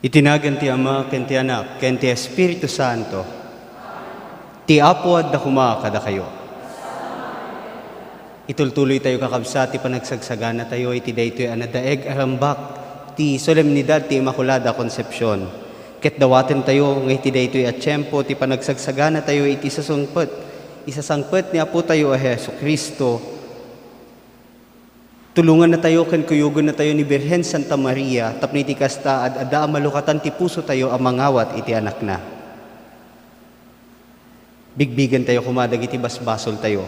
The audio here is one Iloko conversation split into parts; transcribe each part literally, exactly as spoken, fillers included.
Iti nagan ti Ama, ken ti Anak, ken ti Espiritu Santo. Ti Apo adda koma kadakayo. Itultuloytayo, kakabsat, ti panagsagsaganatayo iti daytoy a nadaeg a rambak, ti Solemnidad ti Inmaculada Concepcion. Ket dawatentayo nga iti daytoy a tiempo ti panagsagsaganatayo iti sasungpet, isasangpet ni Apotayo a Jesu-Cristo, tulongannatayo ken kuyogennatayo ni Birhen Santa Maria tapno iti kasta, ad-adda a malukatan ti pusotayo a mangawat iti Anakna. Bigbigentayo koma dagiti basbasoltayo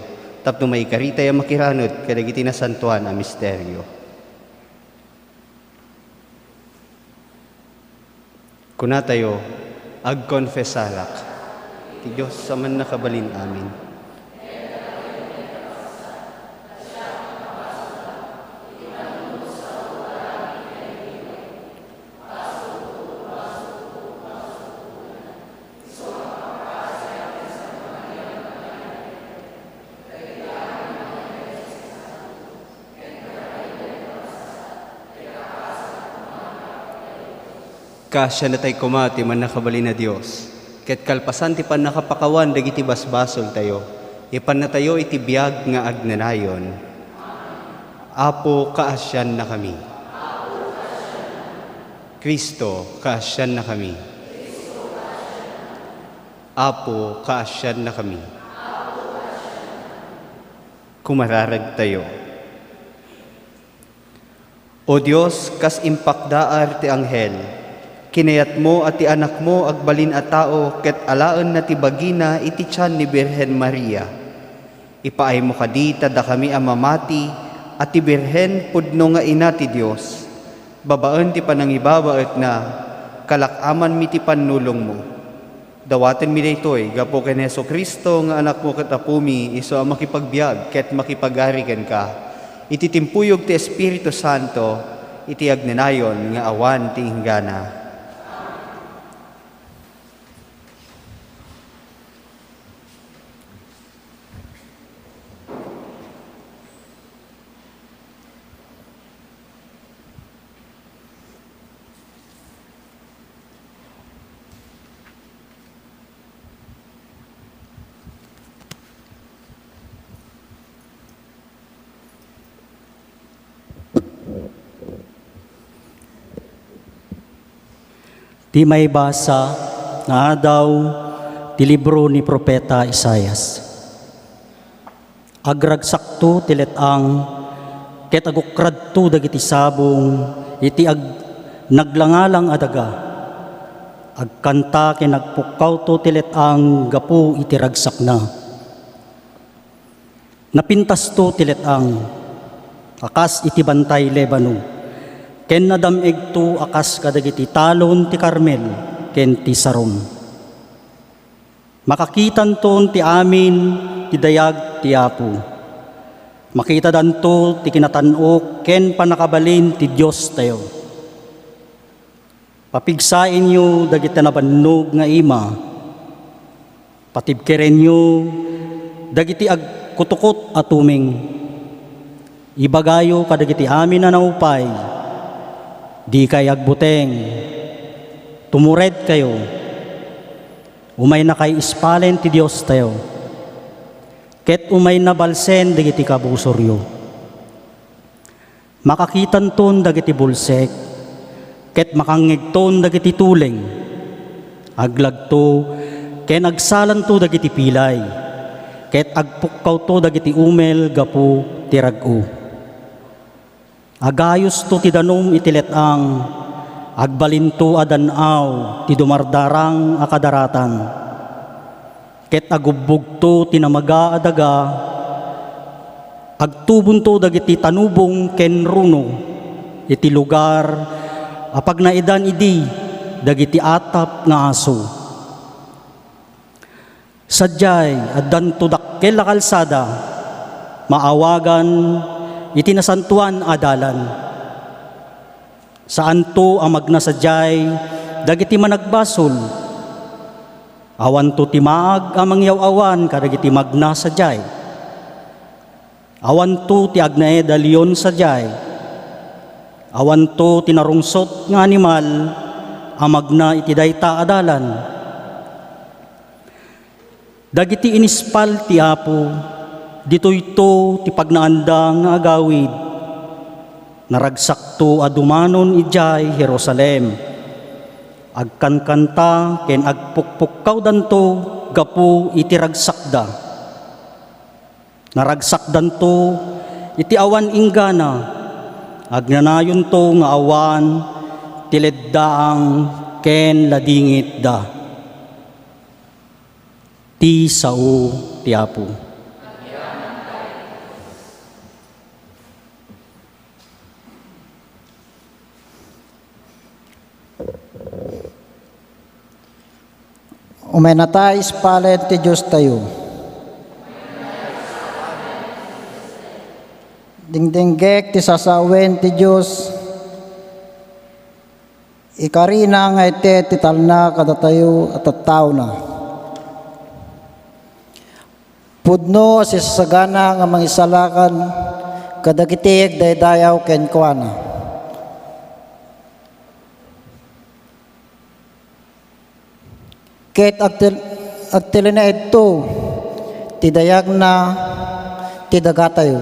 tapno maikaritayo a makiranud kadagiti nasantoan a misterio. Kunatayo, agkonfesarak. Ti Dios a mannakabalin amin. Kaasiannatay koma ti Mannakabalin a Dios, ket kalpasan ti pannakapakawan dagiti basbasoltayo, ipannatayo iti biag nga agnanayon. Apo, kaasiannakami. Cristo, kaasiannakami. Apo, kaasiannakami. Kumararagtayo. O Dios, kas impakdaar ti anghel, kinayatmo a ti Anakmo agbalin a tao ket alaenna ti bagina iti tian ni Birhen Maria. Ipaaymo kadi ta dakami a mamati a ti Birhen pudno nga ina ti Dios. Babaen ti panangibabaetna, kalak-amanmi ti pannulongmo. Dawatenmi daytoy gapu ken Jesu-Cristo nga Anakmo ket Apomi, isu a makipagbiag ket makipagari kenka, iti timpuyog ti Espiritu Santo, iti agnanayon nga awan ti inggana. Ti maibasa nga adaw ti libro ni Profeta Isaias. Agragsakto ti let-ang, ket agukradto dagiti sabong iti ag-, naglangalang a daga. Agkanta ken agpukkawto ti let-ang gapu iti ragsakna. Napintasto ti let-ang a kas iti bantay Lebano, ken nadam-egto a kas kadagiti talon ti Carmel ken ti Saron. Makakitanton ti amin ti dayag ti Apo. Makitadanto ti kinatan-ok ken pannakabalin ti Diostayo. Papigsaenyo dagiti nabannog nga ima. Patibkerenyo dagiti agkutukot a tumeng. Ibagayo kadagiti amin a naupay, "Dikay agbuteng. Tumuredkayo. Umaynakay ispalen ti Diostayo, ket umayna balsen dagiti kabusoryo." Makakitanton dagiti bulsek, ket makangngegton dagiti tuleng. Aglagto ken agsalanto dagiti pilay, ket agpukkawto dagiti umel gapu ti rag-o. Agayosto ti danum iti let-ang, agbalinto a dan-aw ti dumardarang a kadaratan. Ket agubbogto ti namaga a daga, agtubonto dagiti tanubong ken runo iti lugar a pagnaedan idi dagiti atap nga aso. Sadiay, addanto dakkel a kalsada, maawagan iti Nasantoan a Dalan. Saanto a magna sadiay dagiti managbasol. Awanto ti maag a mangyaw-awan kadagiti magna sadiay. Awanto ti agnaed a leon sadiay. Awanto ti narungsot nga animal a magna iti dayta a dalan. Dagiti inispal ti Apo, ditoyto ti pagnaanda nga agawid. Naragsakto a dumanon idiay Jerusalem. Agkankanta ken agpukpukkawdanto gapu iti ragsakda. Naragsakdanto iti awan inggana, agnanayonto nga awan ti leddaang ken ladingitda. Ti sao ti Apo. Umaynata ispalen ti Diostayo. Dingdinggek ti sasawen ti Dios, ikarina nga ited ti talna kadatayo a tattaona. Pudno a sisasagana nga mangisalakan kadagiti agdaydayaw kenkuana. Ket agtil-, agtilinaedto ti dayagna ti dagatayo.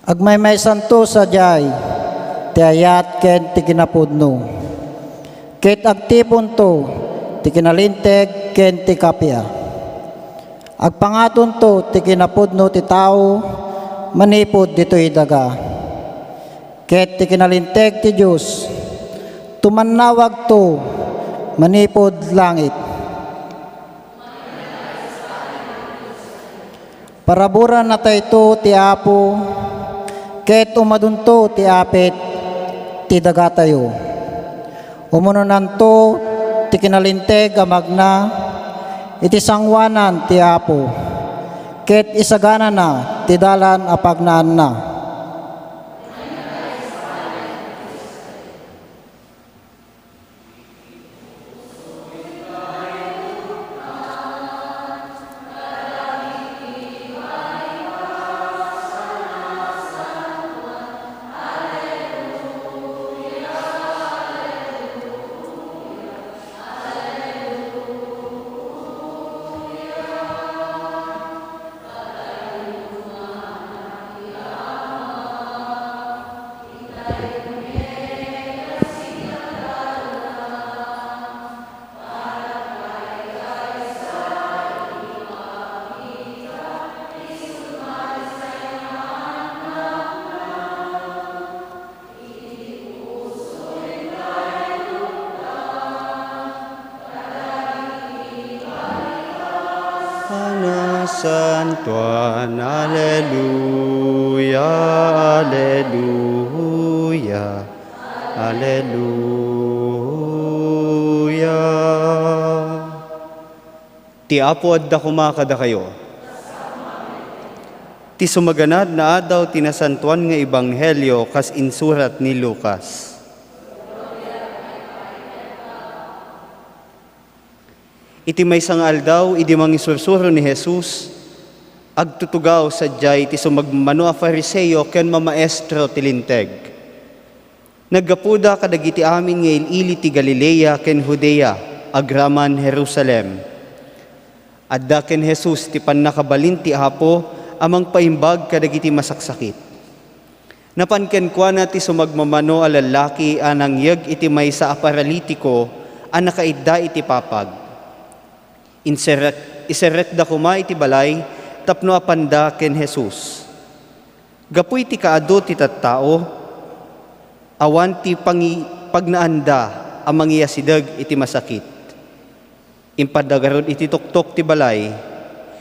Agmaymaysanto sadiay ti ayat ken ti kinapudno, ket agtiponto ti kinalinteg ken ti kappia. Agpangatonto ti kinapudno ti tao manipud ditoy daga, ket ti kinalinteg ti Dios tumannawagto manipud langit. Paraburannatayto ti Apo, ket umadunto ti apit ti dagatayo. Umunonanto ti kinalinteg a magna iti sangoanan ti Apo, ket isaganana ti dalan a pagnaanna. Nasantuan, Alleluia, Alleluia, Alleluia. Ti Apo adda koma kadakayo. Ti sumaganad nga adaw ti nasantuan nga ebanghelio kas insurat ni Lucas. Iti maysa nga aldaw, idi mangisursuro ni Jesus, agtutugaw sadiay ti sumagmamano a Fariseo ken mamaestro ti Linteg. Naggapuda kadagiti amin nga il-ili ti Galilea ken Judea, agraman Jerusalem. Adda ken Jesus ti pannakabalin ti Apo a mangpaimbag kadagiti masaksakit. Napan kenkuana ti sumagmamano a lallaki a nangyeg iti maysa a paralitiko a nakaidda iti papag. Inserrek-, iserrekda koma iti balay tapno apanda ken Jesus. Gapu iti kaadu ti tattao, awan ti pangi-, pagnaanda a mangiyasideg iti masakit. Impadda garud iti tuktok ti balay,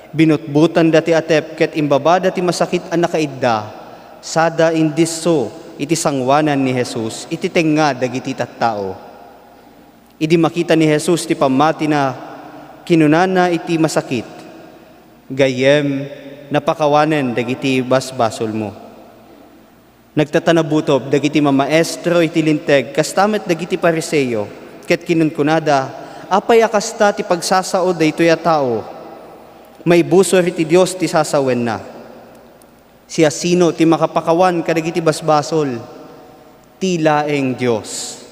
binutbotanda ti atep ket imbabada ti masakit a nakaidda, sada indisso iti sangoanan ni Jesus iti tengnga dagiti tattao. Idi makita ni Jesus ti pammatina, kinunana iti masakit, "Gayyem, napakawanen dagiti basbasolmo." Nagtatanabutob dagiti mamaestro iti Linteg, kasta met dagiti Fariseo, ket kinunkunada, "Apay a kasta ti pagsasao daytoy a tao? Maibusor iti Dios ti sasawenna." Siasino ti makapakawan kadagiti basbasol? Ti laeng Dios.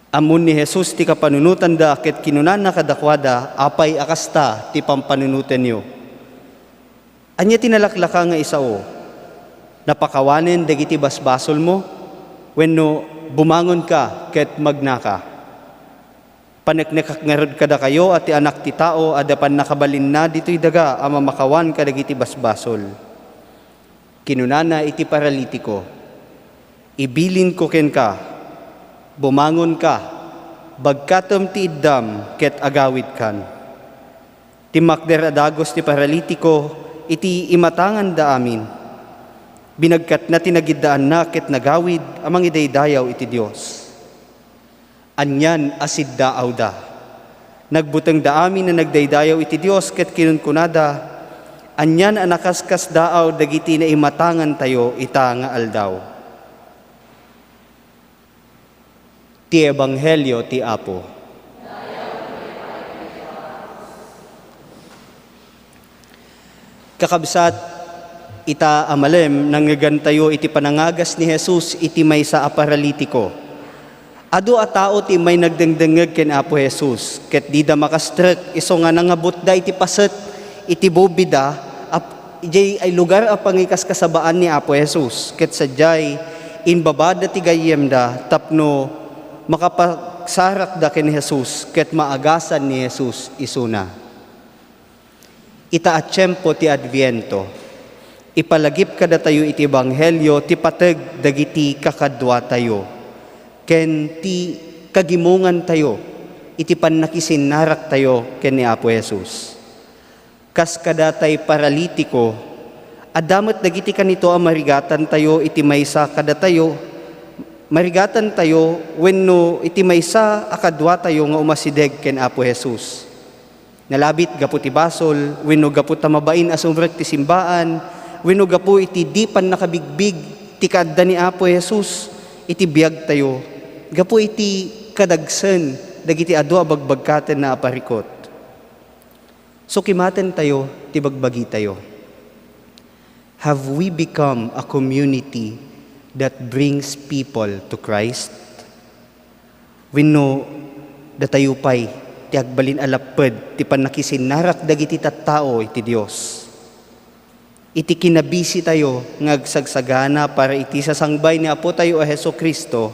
Ammon ni Jesus ti kapanunotanda ket kinunana kadakuada, "Apay a kasta ti pampanunotenyo? Ania ti nalaklaka nga isao? Napakawanen dagiti basbasolmo? Wenno bumangonka ket magnaka?" Paneknekak ngarud kadakayo a ti Anak ti Tao adda pannakabalinna ditoy daga a mamakawan kadagiti basbasol. Kinunana iti paralitiko, "Ibilinko kenka, bumangonka, bagkatem ti iddam ket agawidkan." Timmakder a dagus ti paralitiko iti imatanganda amin. Binagkatna ti nagiddaanna ket nagawid a mangidaydayaw iti Dios. Anian a siddaawda. Nagbutengda amin a nagdaydayaw iti Dios ket kinunkunada, "Anian a nakaskasdaaw dagiti naimatangantayo ita nga aldaw." Ti Ebanghelio ti Apo. Kakabsat, ita a malem, nangngegantayo iti panangagas ni Jesus iti maysa a paralitiko. Adu a tao ti immay nagdengdengngeg ken Apo Jesus, ket dida makastrek isu nga nangabutda iti paset iti bubida a, idiay lugar a pangikaskasabaan ni Apo Jesus, ket sadiay, imbabada ti gayyemda tapno makapagsarakda ken Jesus ket maagasan ni Jesus isuna. Ita a tiempo ti Adviento, ipalagip kadatayo iti ebanghelio ti pateg dagiti kakaduatayo ken ti kagimongantayo iti pannakisinnaraktayo ken ni Apo Jesus. Kas kadatay paralitiko, adda met dagiti kanito a marigatantayo iti maysa kadatayo, marigatantayo wenno iti maysa a kaduatayo nga umasideg ken Apo Jesus. Nalabit gapu ti basol, wenno gapu ta mabain a sumrek ti simbaan, wenno gapu iti di pannakabigbig ti kaadda ni Apo Jesus iti biagtayo, gapu iti kadagsen dagiti adu a bagbagkatenna a parikut. Sukimatentayo ti bagbagitayo. Have we become a community that brings people to Christ? Wenno datayo pay ti agbalin a lapped ti pannakisinnarak dagiti tattao iti Dios? Iti kinabisitayo nga agsagsagana para iti sasangbay ni Apotayo a Jesu-Cristo,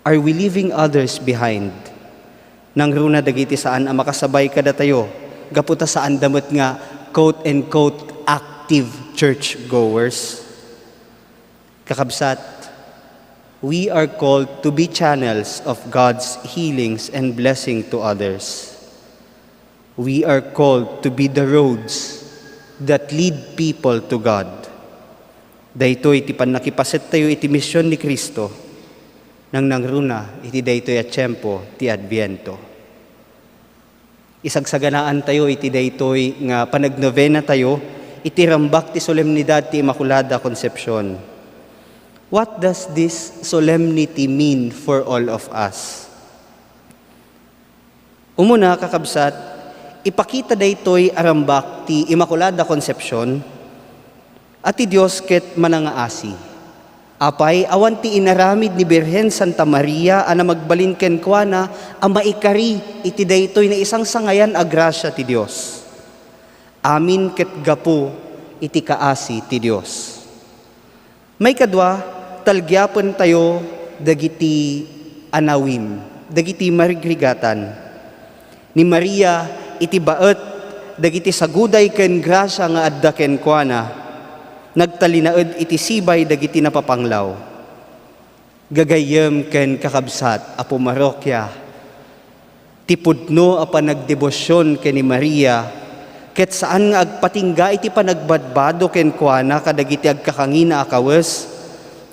are we leaving others behind? Nangruna dagiti saan a makasabay kadatayo, gapu ta saanda met nga, quote-unquote, active churchgoers? Kakabsat, we are called to be channels of God's healings and blessing to others. We are called to be the roads that lead people to God. Daytoy ti pannakipasettayo iti mision ni Cristo, nangnangruna iti daytoy a tiempo ti Adviento. Isagsaganaantayo iti daytoy nga panagnovenatayo iti rambak ti Solemnidad ti Immaculada Concepcion. What does this solemnity mean for all of us? Umuna, kakabsat, ipakita daytoy a rambak ti Immaculada Concepcion a ti Dios ket manangaasi. Apay, awan ti inaramid ni Birhen Santa Maria a namagbalin kenkuana a maikari iti daytoy naisangsangayan a grasia ti Dios. Amin ket gapu iti kaasi ti Dios. Maikadua, talgiapentayo dagiti anawim, dagiti marigrigatan. Ni Maria iti baet dagiti saguday ken grasia nga adda kenkuana, nagtalinaed iti sibay dagiti napapanglaw. Gagayyem ken kakabsat a pumarokia, ti pudno a panagdebosion ken ni Maria ket saan nga agpatingga iti panagbadbado kenkuana kadagiti agkakangina a kawes,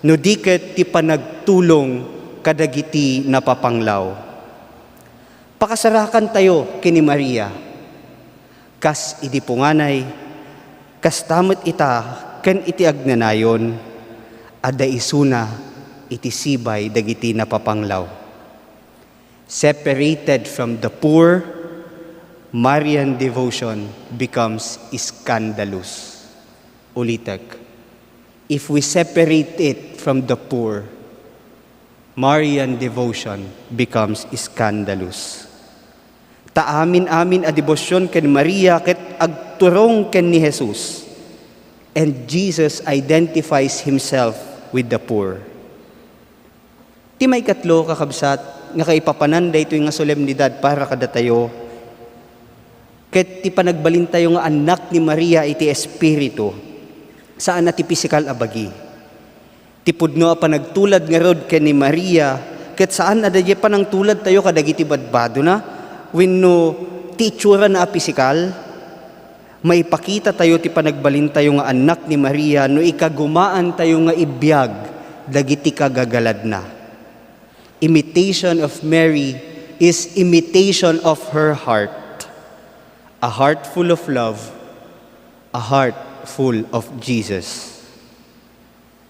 no di ket ti panagtulong kadagiti napapanglaw. Pakasarakantayo ken ni Maria. Kas idi punganay, kasta met ita ken iti agnanayon, adda isuna iti sibay dagiti napapanglaw. Separated from the poor, Marian devotion becomes scandalous. Ulitek, if we separate it from the poor, Marian devotion becomes scandalous. Ta amin-amin a debosion ken Maria ket agturong ken ni Jesus, and Jesus identifies himself with the poor. Ti maikatlo, kakabsat, nga kaipapanan daytoy nga solemnidad para kadatayo, ket ti panagbalintayo nga annak ni Maria iti Espiritu, saan a ti pisikal a bagi. Ti pudno a panagtulad ngarud ken ni Maria, ket saan a daydiay panangtuladtayo kadagiti badbadona wenno ti itsurana a pisikal. Maipakitatayo ti panagbalintayo nga annak ni Maria no ikagumaantayo nga ibiag dagiti kagagaladna. Imitation of Mary is imitation of her heart. A heart full of love, a heart full of Jesus.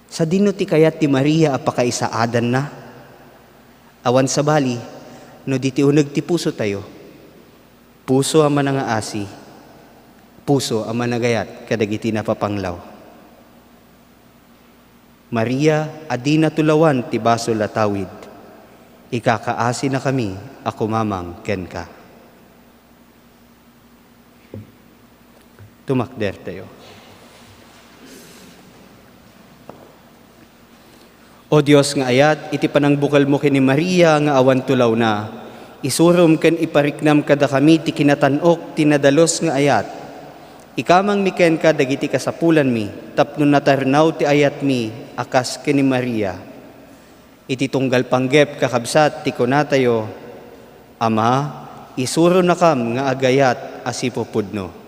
Sadino ti kayat ti Maria a pakaisaadanna? Awan sabali, no di ti uneg ti pusotayo. Puso a manangaasi, puso a managayat kadagiti napapanglaw. Maria a dina tulawan ti basol a tawid, ikakaasinakami a kumamang kenka. Tumakdertayo. O Dios nga ayat, iti panangbukelmo ken ni Maria nga awan tulawna, isurom ken ipariknam kadakami ti kinatan-ok ti nadalus nga ayat. Ikamangmi kenka dagiti kasapulanmi tapno natarnaw ti ayatmi a kas ken ni Maria. Iti tunggal panggep, kakabsat, ti kunatayo, Ama, isuronakam nga agayat a sipupudno.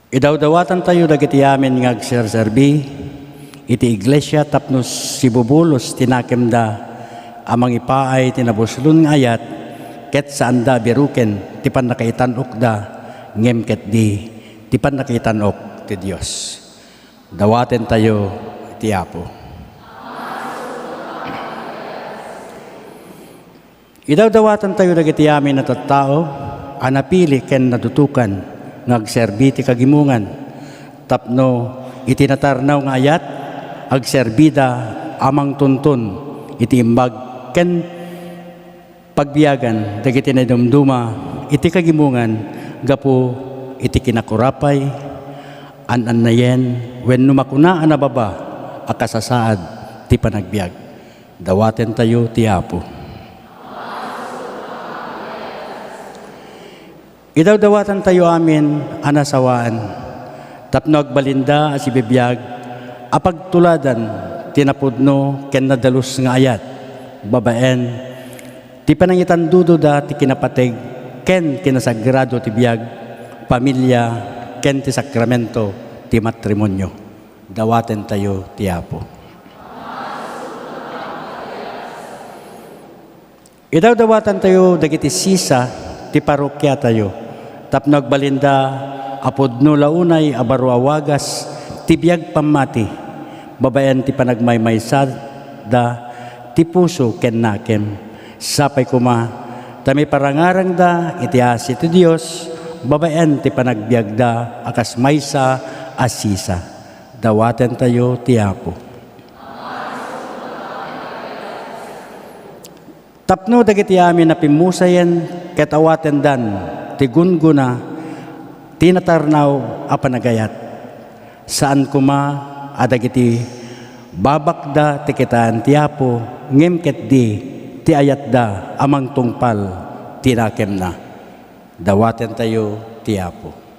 Idawdawatantayo dagiti amin nga agserserbi iti iglesia tapno sibubulos ti nakemda a mangipaay ti nabuslon nga ayat ket saanda a biruken ti pannakaitan-okda ngem ketdi ti pannakaitan-ok ti Dios. Dawatentayo ti Apo. Idawdawatantayo dagiti amin a tattao a napili ken nadutokan nga agserbi ti kagimongan tapno iti natarnaw nga ayat, agserbida a mangtunton iti imbag ken pagbiagan dagiti naidumduma iti kagimongan gapu iti kinakurapay, an-annayen, wenno makuna a nababa a kasasaad ti panagbiag. Dawatentayo ti Apo. Idawdawatantayo amin a nasawaan tapno agbalinda a sibibiag a pagtuladan ti napudno ken nadalus nga ayat babaen ti panangitandudoda ti kinapateg ken kinasagrado ti biag, pamilia, ken ti sakramento ti matrimonio. Dawatentayo ti Apo. Idawdawatantayo dagiti sisa ti parokiatayo tapno agbalinda a pudno la unay a baro a wagas ti biag pammati babaen ti panagmaymaysada ti puso ken nakem. Sapay koma ta maiparangarangda iti asi ti Dios babaen ti panagbiagda a kas maysa a sisa. Dawatentayo ti Apo. Tapno dagiti amin a pimmusayen ket awatendan ti gunggona ti natarnaw a panagayat. Saan koma a dagiti babakda ti kitaen ti Apo, ngem ketdi ti ayatda a mangtungpal ti nakemna. Dawatentayo ti Apo.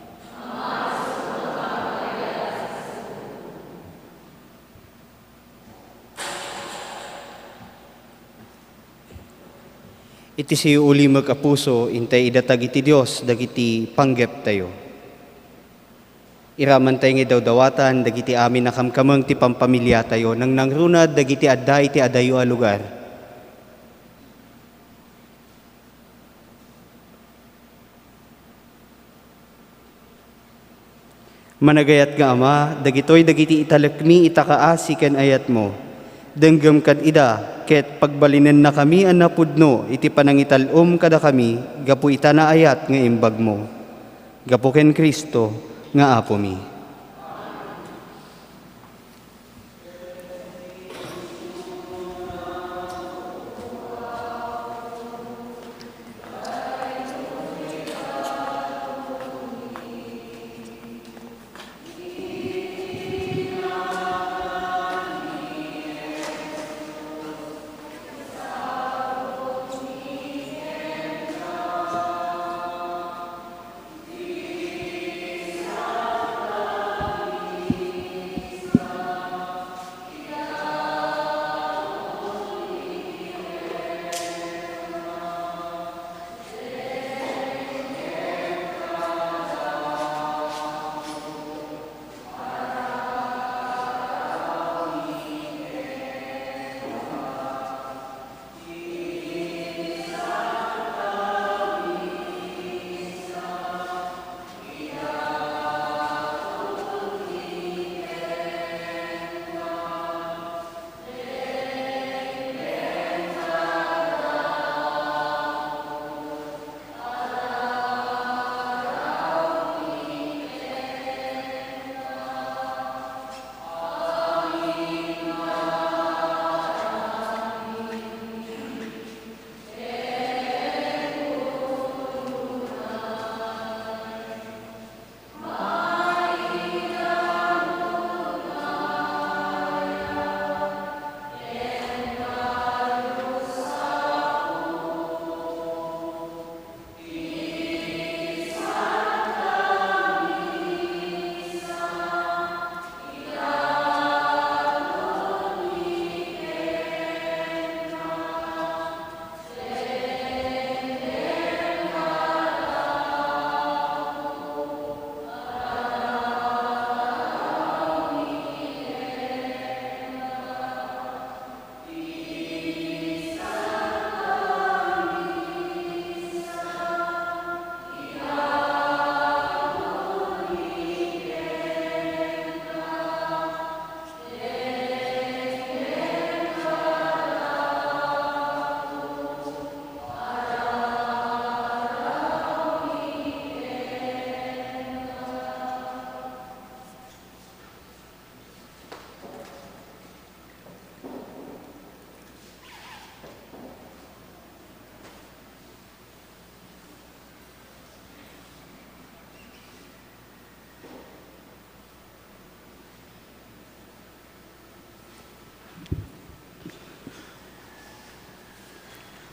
Iti siyo ulimek a puso, intay idatag iti Dios dagiti panggeptayo. Iramantay nga idawdawatan dagiti amin a kamkameng ti pampamiliatayo, nangnangruna dagiti adda iti adayo a lugar. Managayat nga Ama, dagitoy dagiti italekmi ita kaasi ken ayatmo. Denggem kad ida, ket pagbalinennakami a napudno iti panangital-om kadakami gapu ita naayat nga imbagmo. Gapu ken Cristo nga Apomi.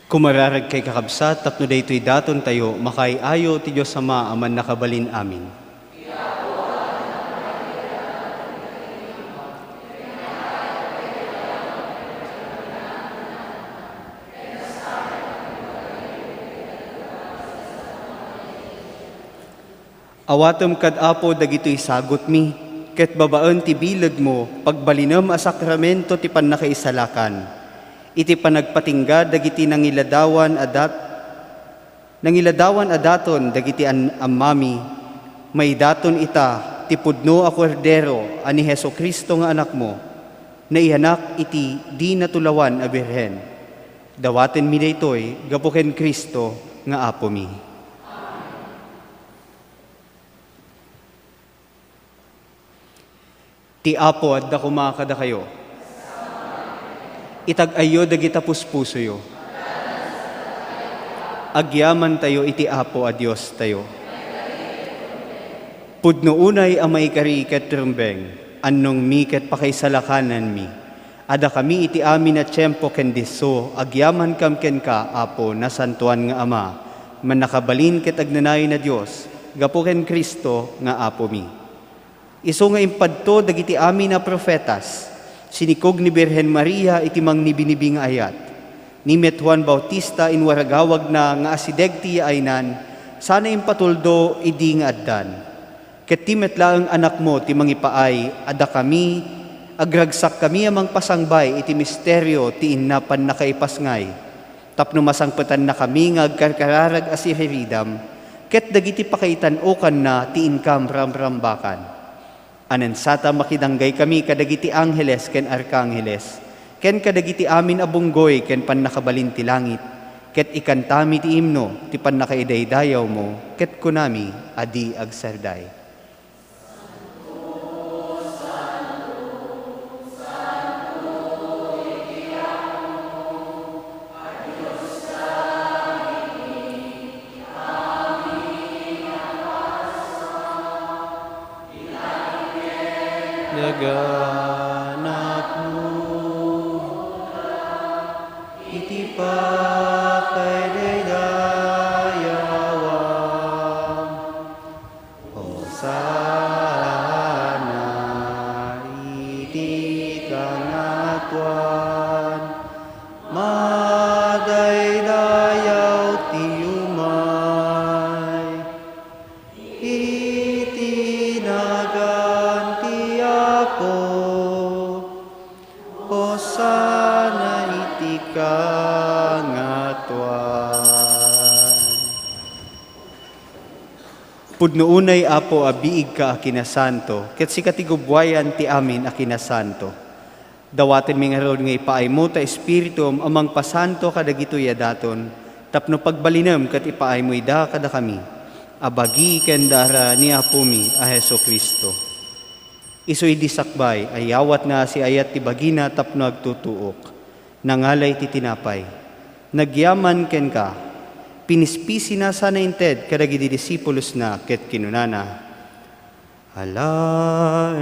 Kumararagkay, kakabsat, tapno daytoy datontayo, makaay-ayo ti Dios Ama a Mannakabalin Amin. Awatem kad, Apo, dagitoy sagutmi, ket babaen ti bilegmo, pagbalinem a sakramento ti pannakaisalakan, iti panagpatingga dagiti nangiladawan a dat-, nangiladawan a daton dagiti an-, ammami, maidaton ita ti pudno a Kordero a ni Jesu-Cristo nga Anakmo, naiyanak iti di natulawan a Birhen. Dawatenmi daytoy gapu ken Cristo nga Apomi. Ti Apo adda koma kadakayo. Itag-ayyo dagita puspusoyo. Agyamantayo iti Apo a Diostayo. Pudno unay a maikari ket rumbeng, annongmi ket pakaisalakananmi. Adakami iti amin a tiempo ken disso, agyamankam kenka, Apo, Nasantoan nga Ama, Mannakabalin ket Agnanayon a Dios, gapu ken Cristo nga Apomi. Isu nga impadto dagiti amin a profetas, sinikog ni Birhen Maria iti mangnibinibi nga ayat. Ni met Juan Bautista inwaragawagna nga asideg ti yaaynan, sana impatuldo idi nga addan. Ket ti met laeng Anakmo ti mangipaay a dakami, agragsakkami a mangpasangbay iti misterio ti inna pannakaipasngay, tapno masangpetannakami nga agkarkararag a siriridam ket dagiti pakaitan-okanna ti inkam ramrambakan. Anansa ta makidanggay kami kadagiti angheles ken arkangeles, ken kadagiti amin a bunggoy ken pannakabalin ti langit, ket ikantami ti imno ti pannakaidaydayawmo, ket kunami a di agsarday. Naganakmo iti pakaidaydayawan. Hosanna iti Kangatoan. Madaydayaw ti umay iti nagan ti Apo. Hosanna iti Kangatoan. Pudno unay, Apo, a biigka a kinasanto, ket sika ti gubbuayan ti amin a kinasanto. Dawatenmi ngarud nga ipaaymo ta Espiritum a mangpasanto kadagitoy a daton, tapno pagbalinem ket ipaaymo ida kadakami a bagi ken dara ni Apomi a Jesu-Cristo. Isu idi sakbay, ayawatna a siayat ti bagina tapno agtutuok. Nangala iti tinapay. Nagyaman kenka. Pinispisina sana inted kadagiti disipulosna ket kinunana, "Alaenyo,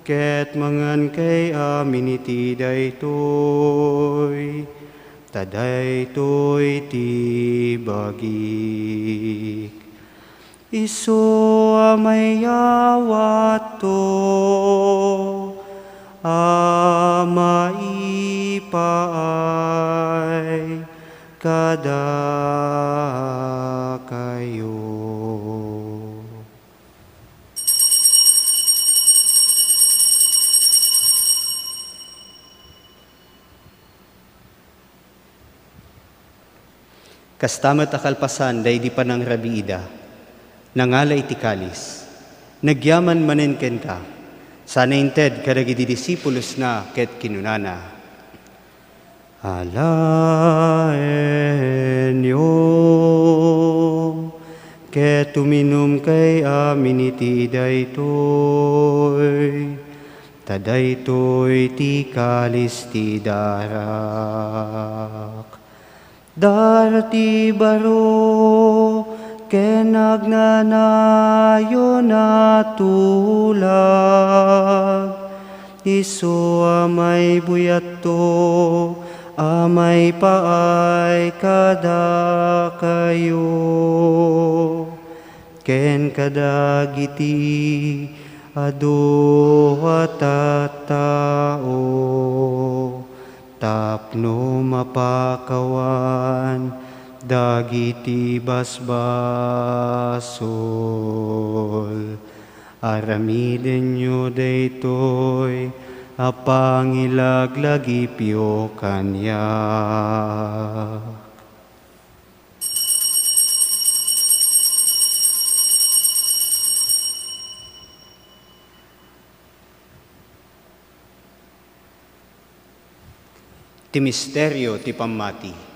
ket mangankay amin iti daytoy, ta daytoy ti bagik." Isu a mayawatto a maipaay kadakayo. Kasta met a kalpasan daydi panangrabiida, nangala iti kalis. Nagyaman manen kenka, sana inted kadagiti disipulosna ket kinunana, "Alaenyo, ket uminumkay amin iti daytoy, ta daytoy ti kalis ti darak." Dara ti baro ken agnanayon a tulag, isu a maibuyatto a maipaay kadakayo ken kadagiti adu a tattao tapno mapakawan dagiti basbasol. Aramidenyo daytoy a pangilaglagipyo kaniak. Ti misterio ti pammati.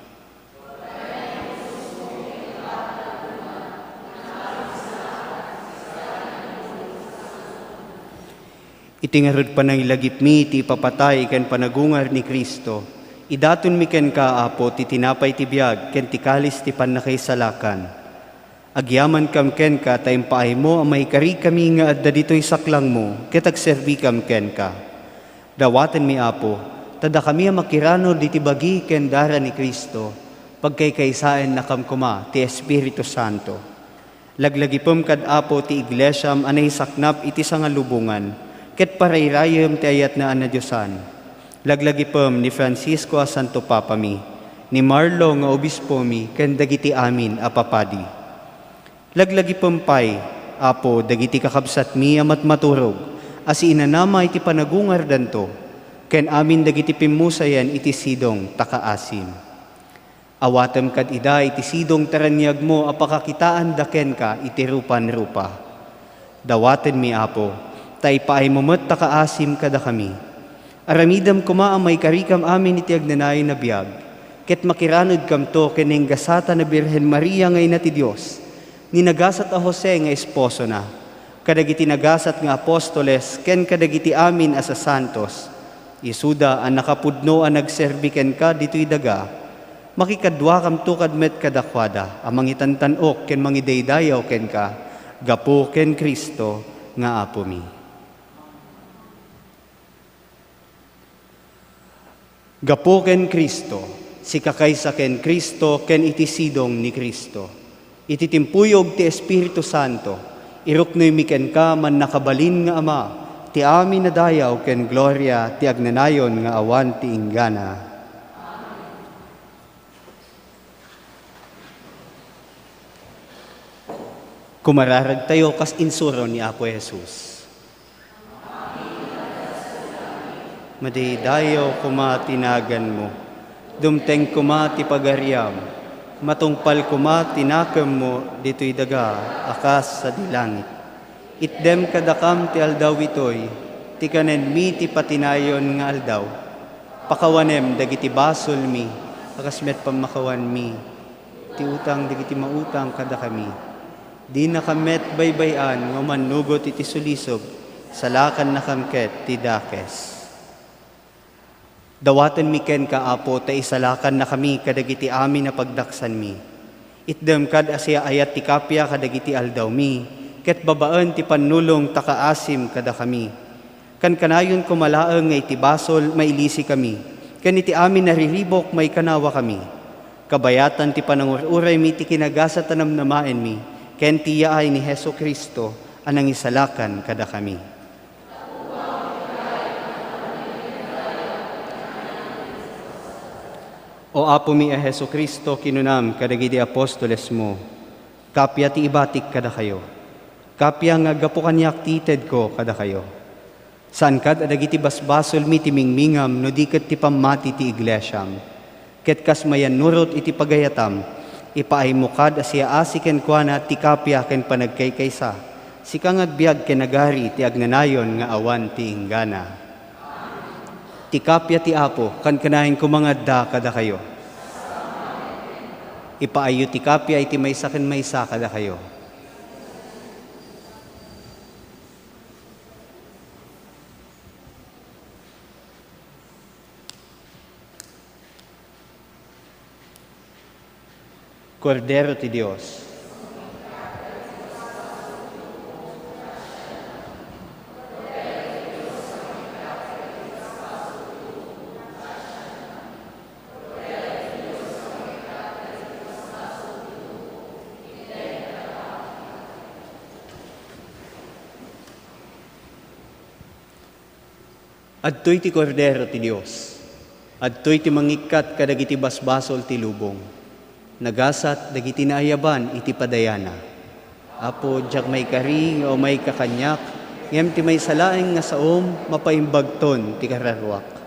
Iti ngarud panangilagipmi ti ipapatay ken panagungar ni Cristo, idatonmi kenka, Apo, ti tinapay ti biag ken ti kalis ti pannakaisalakan. Agyamankam kenka ta impaaymo a maikarikami nga adda ditoy saklangmo ket agserbikam kenka. Dawatenmi, Apo, ta dakami a makiranod iti bagi ken dara ni Cristo, pagkaykaysaennakam koma ti Espiritu Santo. Laglagipem kad Apo ti iglesiam a naisaknap iti sangalubongan, ket parayrayem ti ayatna a nadiosan. Laglagipem ni Francisco a Santo Papami, ni Marlo nga Obispomi, ken dagiti amin a papadi. Laglagipem pay, Apo, dagiti kakabsatmi a matmaturog a siinanama iti panagungardanto, ken amin dagiti pimmusayan iti sidong ta kaasim. Awatem kad ida iti sidong ti raniagmo a pakakitaanda kenka iti rupan-rupa. Dawatenmi, Apo, ta ipaaymo met ta kaasim kadakami. Aramidem koma a maikarikam amin iti agnanayon a biag, ket makiranudkamto ken ni gasat a Birhen Maria nga Ina ti Dios, ni nagasat a Jose nga esposona, kadagiti nagasat nga apostoles ken kadagiti amin a sasantos, isuda a nakapudno a nagserbi kenka ditoy daga, makikaduakamto kad met kadakuada a mangitantan-ok ken mangidaydayaw kenka gapu ken Cristo nga Apomi. Gapu ken Cristo, sika kaysa ken Cristo, ken iti sidong ni Cristo, iti timpuyog ti Espiritu Santo, iruknoymi kenka, mannakabalin nga Ama, ti amin a dayaw ken gloria ti agnanayon nga awan ti inggana. Kumararagtayo kas insuro ni Apo Jesus. Madaydayaw koma ti naganmo. Dumteng koma ti pagariam. Matungpal koma ti nakemmo ditoy daga a kas sadi langit. Itdem kadakam ti aldaw itoy, ti kanenmi ti patinayon nga aldaw. Pakawanem dagiti basolmi, a kas met pammakawanmi ti utang dagiti mautang kadakami. Dinakam met baybay-an nga umannugot iti sulisog, salakannakam ket ti dakes. Dawatenmi kenka, Apo, ta isalakannakami kadagiti amin a pagdaksanmi. Itdem kad a siaayat ti kappia kadagiti aldawmi, ket babaen ti pannulong ta kaasim kadakami. Kankanayon koma laeng nga iti basol, mailisikami, ken iti amin a riribuk, maikanawakami. Kabayatan ti panangur-uraymi ti kinagasat a namnamaenmi, ken ti yaay ni Jesu-Cristo a nangisalakan kadakami. O Apomi a Jesu-Cristo, kinunam kadagiti apostolesmo, kappia ti ibatik kadakayo. Kappia nga aggapu kaniak ti itedko kadakayo. Saan kad a dagiti basbasolmi ti mingmingam no di ket ti pammati ti iglesiam. Ket kas mayannurot iti pagayatam, ipaaymo kad a siaasi kenkuana ti kappia ken panagkaykaysa, sika nga agbiag ken agari ti agnanayon nga awan ti inggana. Ti kappia ti Apo, kankanayon koma nga adda kadakayo. Ipaayyo ti kappia iti maysa ken maysa kadakayo. Kordero ti Dios. Adtoy ti Kordero ti Dios. Adtoy ti mangikkat kadagiti basbasol ti lubong. Nagasat dagiti naayaban iti padayana. Apo, diak maikari nga umayka kaniak, ngem ti maysa laeng nga saom, mapaimbagton ti kararuak.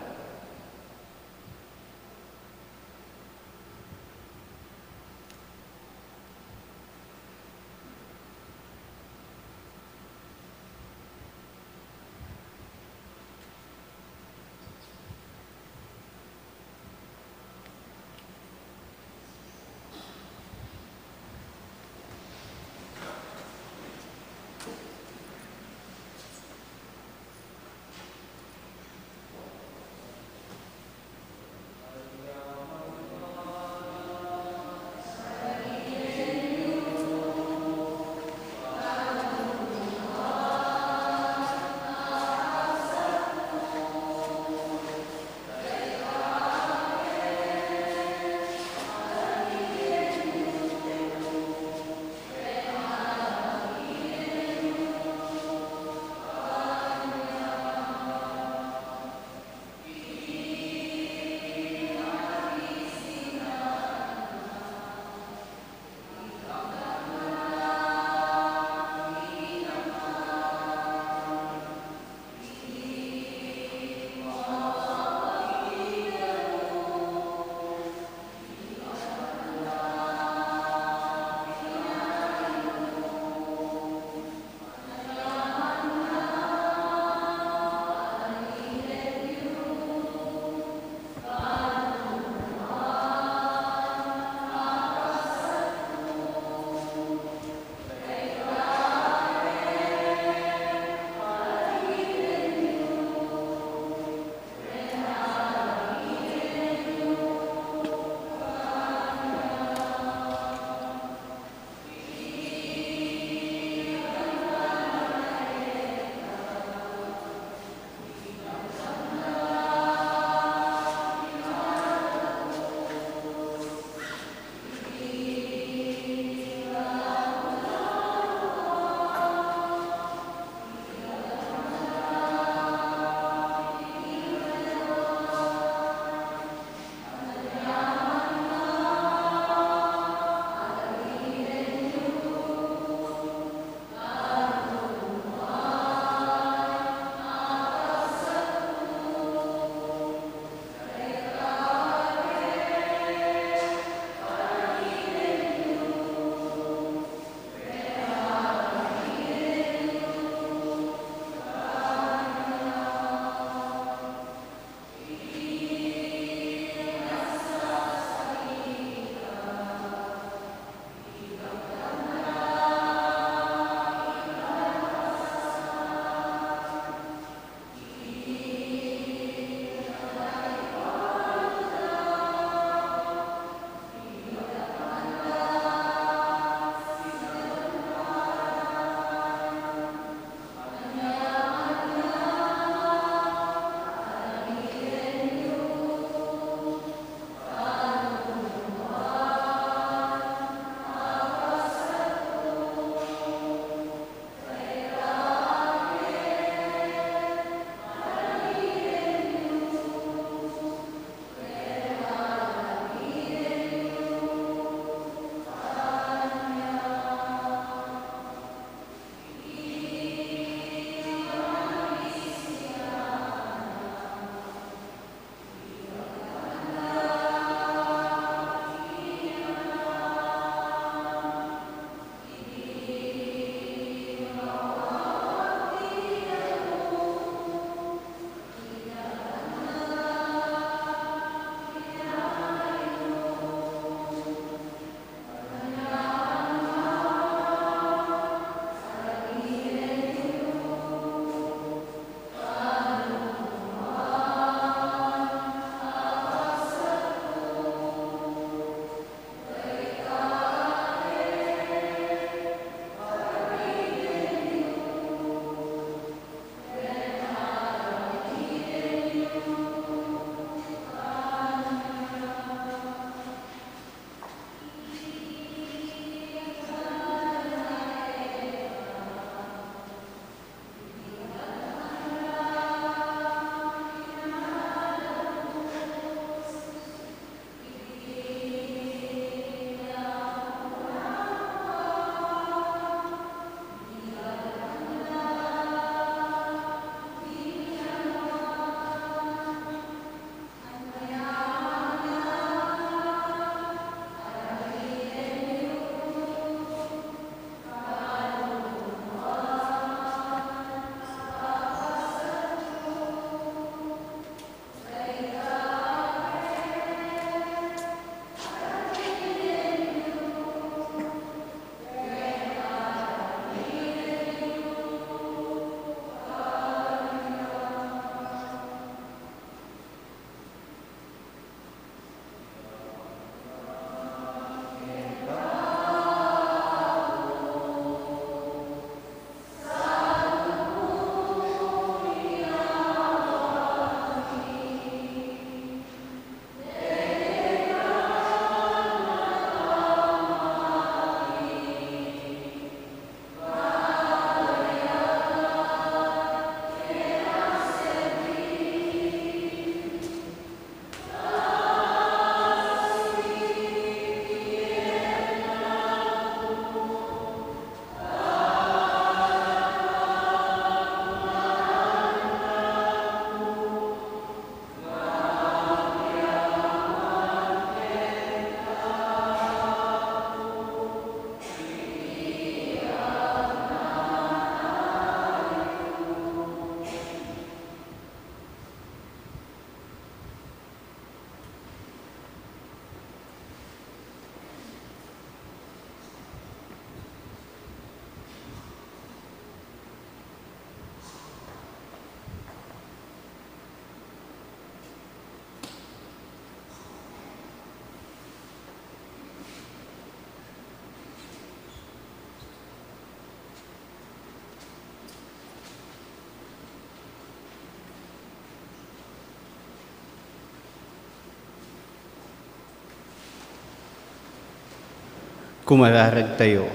Kumararagtayo.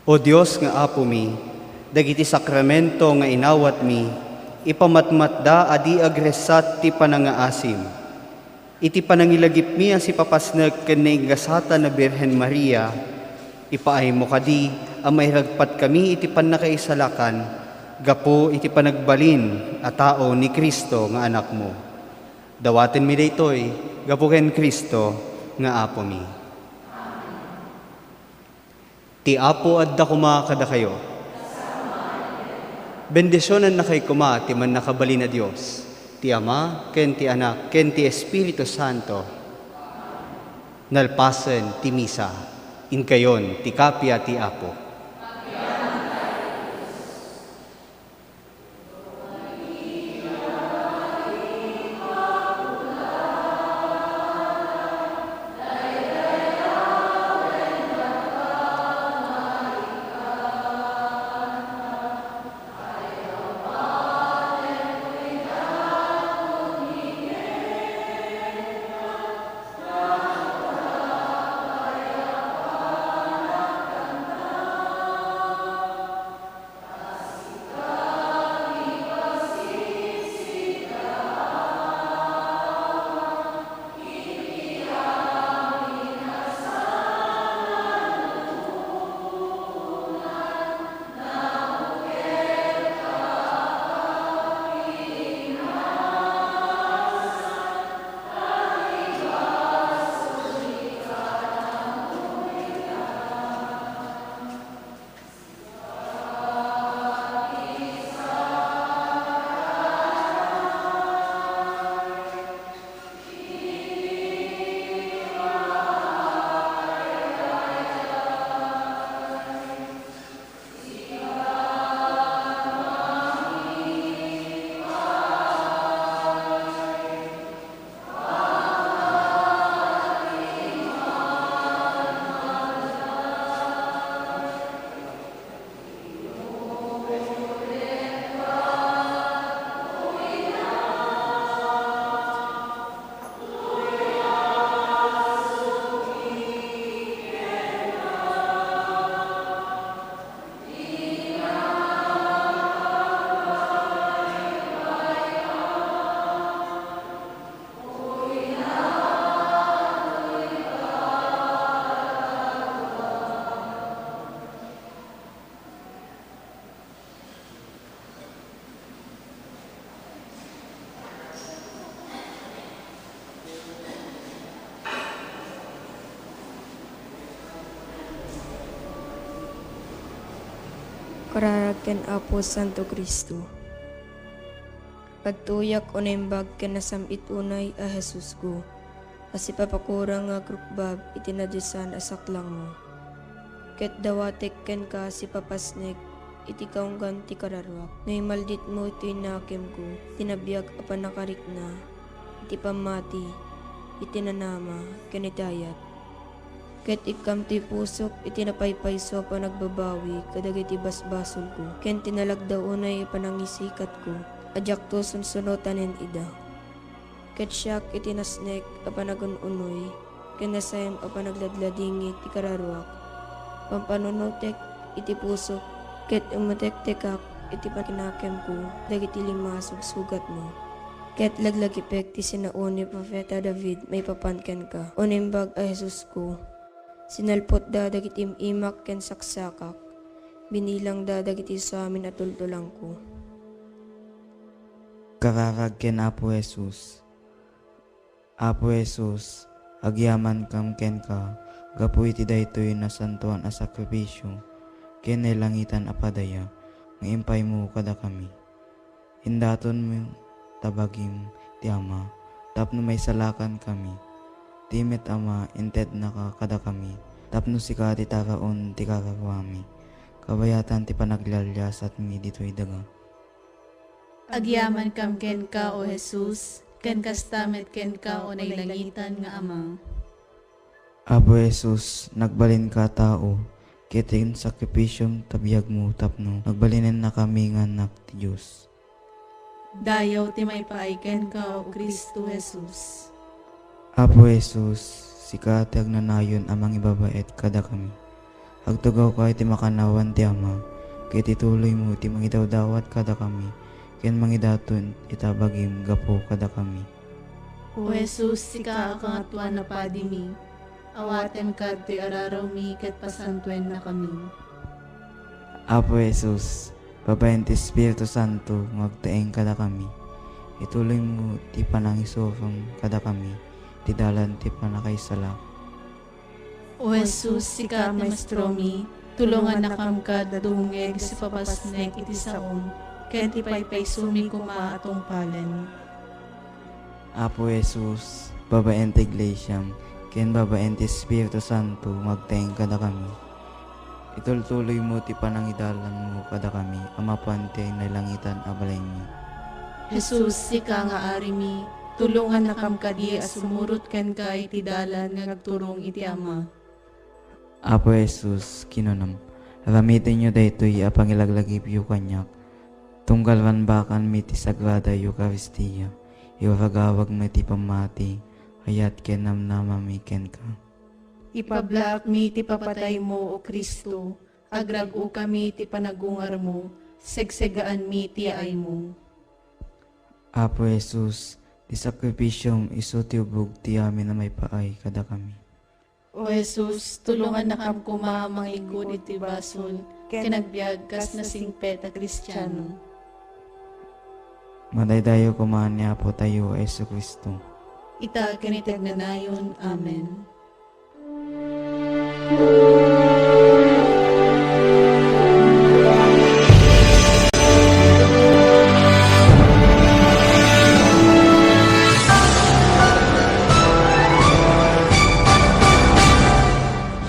O Dios nga Apomi, dagiti sakramento nga inawatmi, ipamatmatda a di agressat ti panangaasim. Iti panangilagipmi a sipapasnek ken nainggasatan a Birhen Maria, ipaaymo kadi a mairagpatkami iti pannakaisalakan gapu iti panagbalin a tao ni Cristo nga Anakmo. Dawatenmi daytoy gapu ken Cristo nga Apomi. Ti Apo adda koma kadakayo. Bendisionannakayo koma ti Mannakabalin a Dios, ti Ama, ken ti Anak, ken ti Espiritu Santo. Nalpasen ti misa, inkayon ti kappia ti Apo. Kararag ken Apo Santo Cristo. Agtuyak o naimbag ken nasam-it unay a Jesusko, a sipapakurang nga agrukbab iti nadiosan a saklangmo. Ket dawatek kenka sipapasnek iti kaunggan ti kararuak. No imalditmo iti nakemko, iti nabiag a pannakarikna, iti pammati, iti nanama, ken iti ayat. Ket ikkam ti pusok iti napaypayso a panagbabawi kadagiti basbasolko, ken ti nalagda unay a panangisikatko a diakto sunsunotanen ida. Ket siak iti nasnek a panagun-unoy ken nasayam a panagladladingit ti kararuak. Pampanunotek iti pusok ket umutektekak iti pakinakemko dagiti lima a sugsugatmo. Ket laglagipek ti sinaon ni Profeta David maipapan kenka, O Naimbag a Jesusko. Sinalpotda dagiti im-imak ken saksakak. Binilangda dagiti suamin a tultulangko. Kararag ken Apo Jesus. Apo Jesus, agyamankam kenka gapu iti daytoy nasantoan a sakrifisio ken nailangitan a padaya nga impaymo kadakami. Indatonmo ta bagim ti Ama tapno maisalakankami. Ti met Ama, intednaka kadakami tapno sika ti taraon ti kararuami, kabayatan ti panaglialiasatmi ditoy daga. Agyamankam kenka, O Jesus, ken kasta met kenka, O nailangitan nga Ama. Apo Jesus, nagbalinka a tao, ket insakripisyom ta biagmo tapno agbalinennakami nga annak ti Dios. Dayaw ti maipaay kenka, O Cristo Jesus. Apo Jesus, Sika ti agnanayon a mangibabaet kadakami. Agtugawka iti makannawan ti Ama, ket ituloymo ti mangidawdawat kadakami, ken mangidaton ita bagim gapu kadakami. O Jesus, sika a Kangatoan a Padimi, awatenka ditoy ararawmi ket pasantuennakami. Apo Jesus, babaen ti Espiritu Santo nga agtaeng kadakami, ituloymo ti panangisufam kadakami ti dalan ti pannakaisala. O Jesus, sika ti maestromi, tulongannakam kad dumngeg iti papasnek iti saom, ken ti paypaysomi koma a tungpalen. Apo Jesus, babaen ti Iglesiam, ken babaen ti Espiritu Santo, nga agtaeng kadakami. Itultuloymo ti panangidalanmo kadakami a mapan ti nailangitan a balaymi. Jesus, sika nga Arimi, tulongannakam kadi a sumurot kenka iti dalan nga agturong iti Ama. Apo Jesus, kinunam, aramitenyo daytoy a pangilaglagipyo kaniak, tunggal banbakanmi ti Sagrada Eukaristia, iwaragawagmi ti pammati, ayat ken namnamami kenka. Ipablakmi ti papataymo, O Cristo, agrag-okami ti panagungarmo, segsegaanmi ti yaaymo. Apo Jesus, ti sakrifisiom isu ti ubog ti amin a maipaay kadakami. O Jesus, tulongannakam koma a mangikkud iti basol ken agbiag kas nasingpet a Kristiano. Madaydayaw koma ni Apotayo a Jesu-Cristo. Ita ken iti agnanayon. Amen.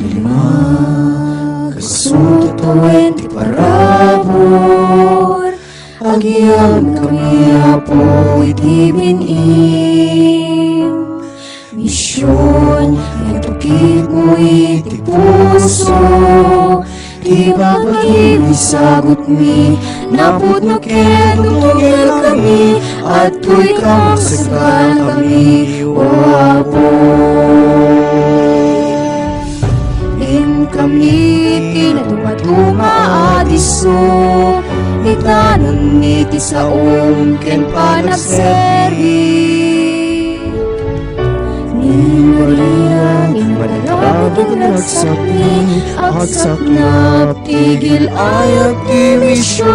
Lima, kasu ti tawen ti parabur, agyamankami, Apo, iti bin-im. Mision, itukitmo iti puso, ti babagim isagutmi, napudno ket tutugerkami, adtoy kam saganankami, O Apo. Inkami ti natumatuma a disso, itanonmi ti saom ken panagserbi. Ni Maria, immadiata nga agsakni, agsaknap ti gil-ayat ti mision.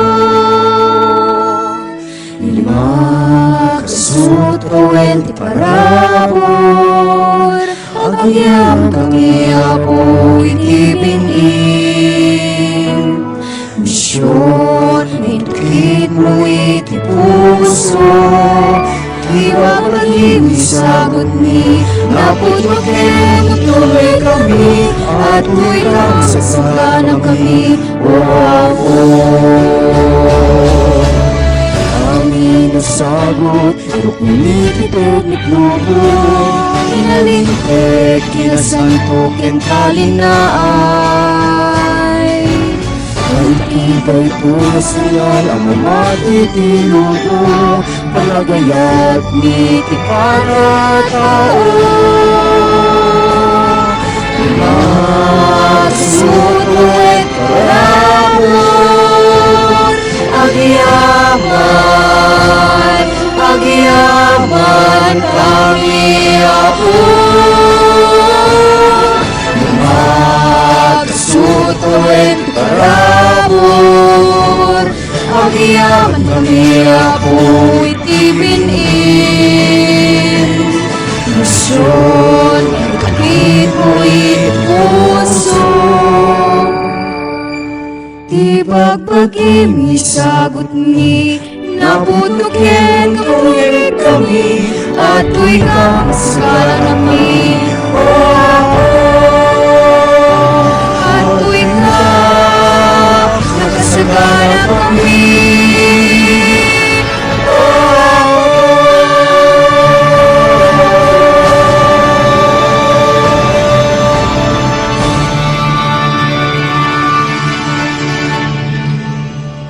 Lima, kasu ti tawen ti parabur, agyamankami, Apo, iti bin-im. Mision, itukitmo iti puso, ti babagim isagutmi, napudno ket tutugerkami, adtoy kam saganankami, O Apo. Amin a sagut, rukni ti teknik lubo, inalintek, kinasanto, ken talinaay. Ay, iti daytoy a signal a mamati ti lubo, panagayat ni ti panatao. Masutuek parabur, agyaman, agyaman kami, Apo. Masutuek parabur, agyaman kami, Apo, iti bin-im. Mision, itukitmo iti puso, ti babagim isagutmi, napudno ket tutugerkami, adtoy kam saganankami, O Apo. Adtoy kam, nakasaganankami,